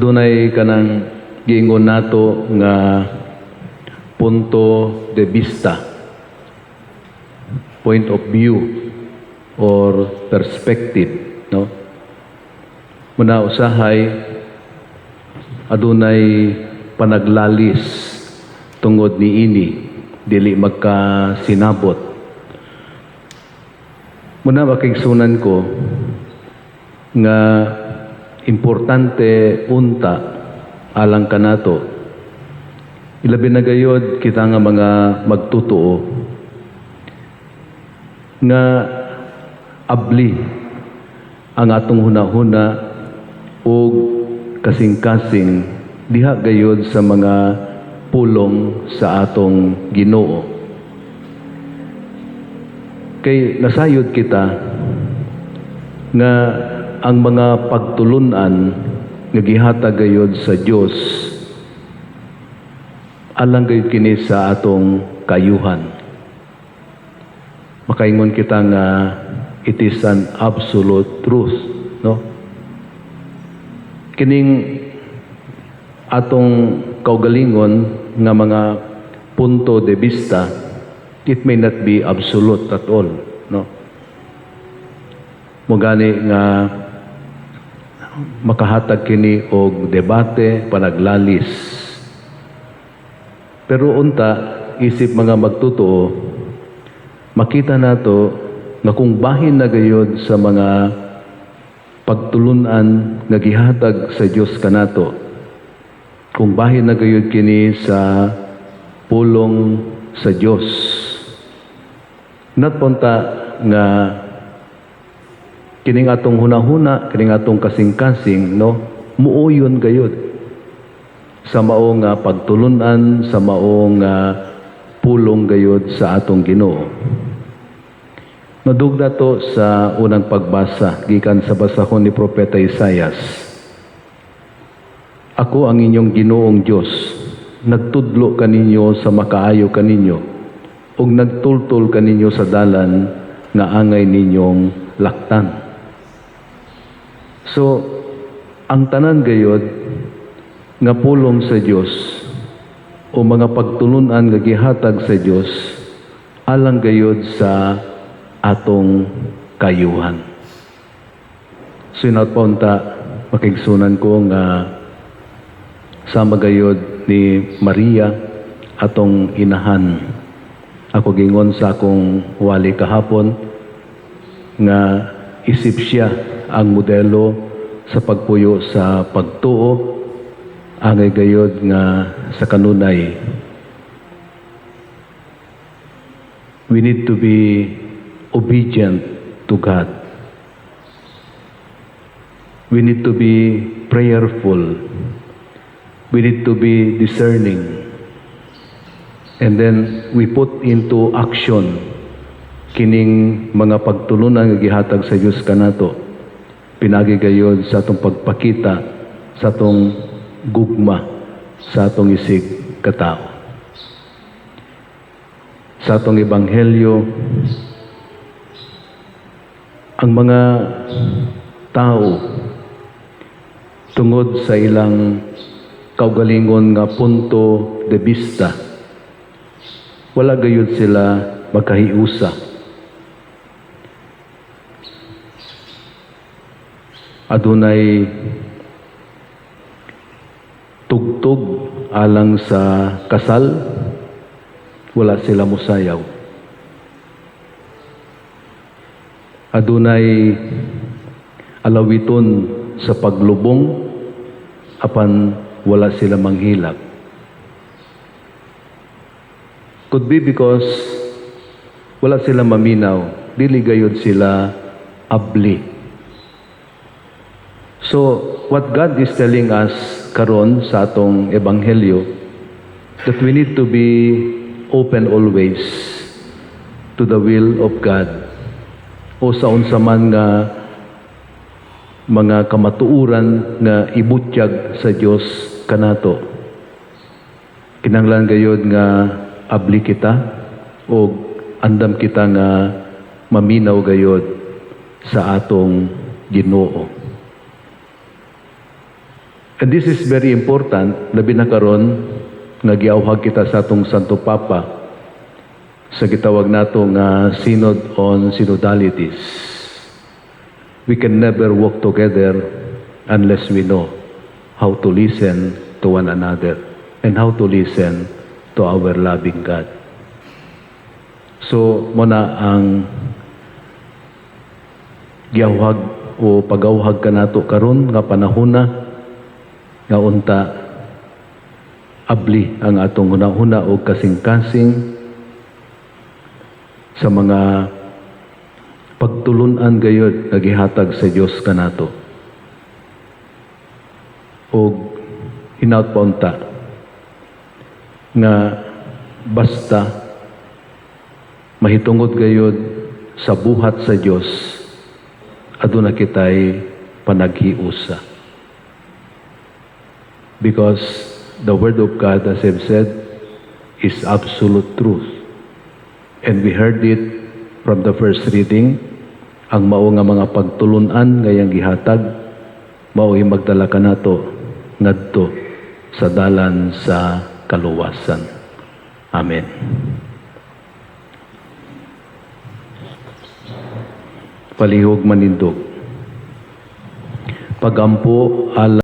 Dunay kanang giingon nato nga punto de vista, point of view or perspective, no? Muna usahay adunay panaglalis tungod niini, dili magkasinabot. Muna, makaigsunan ko nga importante unta alang kanato, ilabi na gayod kita nga mga magtutuo, nga abli ang atong hunahuna ug kasing-kasing diha gayod sa mga pulong sa atong Ginoo, kay nasayod kita nga ang mga pagtulunan nga gihatag gayod sa Dios alang gayud kini sa atong kayuhan. Makaingon kita nga it is an absolute truth, no? Kining atong kaugalingon nga mga punto de vista, it may not be absolute at all, no? Mao gani nga makahatag kini og debate, panaglalis. Pero unta, isip mga magtotoo, makita nato nga kung bahin na gayod sa mga pagtulunan nga gihatag sa Dios kanato, kung bahin na gayod kini sa pulong sa Dios, not punta nga kining atong hunahuna, kining atong kasing-kasing, no, muuyon gayod sa mao nga pagtulunan, sa mao nga pulong gayod sa atong Ginoo. Nadugna to sa unang pagbasa gikan sa basahon ni Propeta Isayas. "Ako ang inyong Ginoong Dios, nagtudlo kaninyo sa makaayo kaninyo, ug nagtultol kaninyo sa dalan nga angay ninyong laktan." So, ang tanan gayod nga pulong sa Dios o mga pagtulunan nga gihatag sa Dios alang gayod sa atong kayuhan. So hinaot pa unta, makaigsunan ko, nga sama gayod ni Maria, atong inahan. Ako gingon sa akong wali kahapon nga isip siya ang modelo sa pagpuyo sa pagtuo, angay gayod nga sa kanunay we need to be obedient to God. We need to be prayerful. We need to be discerning. And then we put into action kining mga pagtulunan nga gihatag sa Dios kanato. Pinagi gayod sa atong pagpakita sa atong gugma sa atong isig katao. Sa atong ebanghelyo, ang mga tao, tungod sa ilang kaugalingon nga punto de vista, wala gayud sila makahiusa. Adunay tugtog alang sa kasal, wala sila musayaw. Adunay alawiton sa paglubong, apan wala sila manghilak. Could be because wala sila maminaw, dili gayud sila abli. So, what God is telling us karon sa atong ebanghelyo, that we need to be open always to the will of God o sa unsa man nga mga kamatuoran nga ibutyag sa Dios kanato. Kinahanglan gayod nga abli kita o andam kita nga maminaw gayod sa atong Ginoo. And this is very important, labi na karon nga giawhag kita sa atong Santo Papa sa gitawag nato nga Synod on Synodalities. We can never walk together unless we know how to listen to one another and how to listen to our loving God. So, mao na ang giawhag o pagawhag kanato karon nga panahona nga unta abli ang atong hunahuna o kasing-kasing sa mga pagtulunan gayod nga gihatag sa Dios kanato. Og hinaut pa unta nga basta mahitungod gayod sa buhat sa Dios, aduna kitay panaghiusa. Because the Word of God, as I've said, is absolute truth. And we heard it from the first reading, ang mao nga mga pagtulunan nga iyang gihatag, mao'y magdala kanato ngadto sa dalan sa kaluwasan. Amen. Palihog manindog. Pagampo alang